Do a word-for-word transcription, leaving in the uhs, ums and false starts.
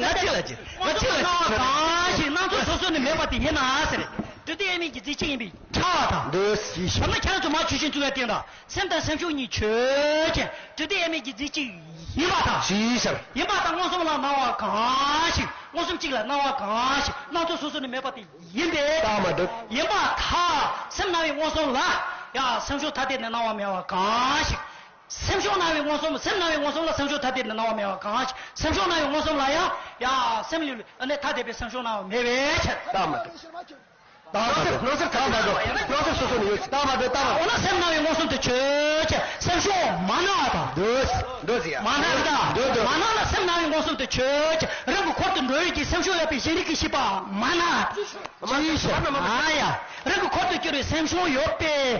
ང་ཅི་ལ་ཅི། ང་ཅི་ལ་ཅི། སྣང་བ་གང་ཞིག་སྣང་ཚུལ་སོ་སོ་ནི་མེད་པ་དེ་ཡིན་ན་ཟེར། སྒྲུབ་བདེ་དབྱེར་མེད་ཀྱི་རྫས་གཅིག་ཡིན་པས་ཁྲ་བ་དང་། འདོད་སྲིད་ཤིང་། ད་ནི་ཁྱེད་རང་ཚོ་མ་ཆོས་ཅན་བཙུན་པའི་སྟེང་དང་སེམས་དང་སེམས་བྱུང་གཉིས་ཆོས་ཅན། སྒྲུབ་བདེ་དབྱེར་མེད་ཀྱི་རྫས་གཅིག་ཡིན་པ་དང་། ཞེས་བྱ། ཡིན་པ་དང་མངོན་སུམ་ལ་སྣང་བ་གང་ཞིག་མངོན་སུམ་གཅིག་ལ་སྣང་བ་གང་ཞིག་སྣང་ཚུལ་སོ་སོ་ནི་མེད་པ་དེ་ཡིན་པས། རྟགས་མ་གྲུབ། ཡིན་པར་ཐལ། སེམས་སྣང་བའི་མངོན་སུམ་ལ་ཡང་སེམས་བྱུང་ཐ་དད་ནི་སྣང་བ་མེད་པ་གང་ཞིག་སེམས་བྱུང་སྣང་བའི་མངོན་སུམ། སེམས་སྣང་བའི་མངོན་སུམ་ལ་སེམས་བྱུང་ཐ་དད་ནི་སྣང་བ་མེད་པ་གང་ཞིག་སེམས་བྱུང་སྣང་བའི་མངོན་སུམ་ལ་ཡང་ཡང་སེམས་ལས་ལས་ཐ་དད་པའི་སེམས་བྱུང་སྣང་བ་མེད་པའི་ཕྱིར། རྟགས་མ་གྲུབ། རྟགས་མ་གྲུབ། སྣང་ཚུལ་རྟགས་མ་གྲུབ། སྣང་ཚུལ་སོ་སོ་ནི་ཡོད་ཅེས་རྟགས་མ་གྲུབ། རྟགས་མ། འོ་ན་སེམས་སྣང་བའི་མངོན་སུམ་དེ་ཆོས་ཅན། སེམས་བྱུང་མ་སྣང་བ་དང་། འདོད། འདོད་ཟེར་ཡ། མ་སྣང་དང་། འདོད་འདོད། མ་སྣང་ལ་སེམས་སྣང་བའི་མངོན་སུམ་དེ་ཆོས་ཅན། རང་གི་འཁོར་དུ་འགྲོ་བའི་གི་སེམས་བྱུང་ཡོད་པའི་གཞན་རིག་གི་ཤེས་པ་མ་སྣང་། ཅི་ཞིག་ཨ་ཡ། རང་གི་འཁོར་དུ་གྱུར་པའི་སེམས་བྱུང་ཡོད་པའི།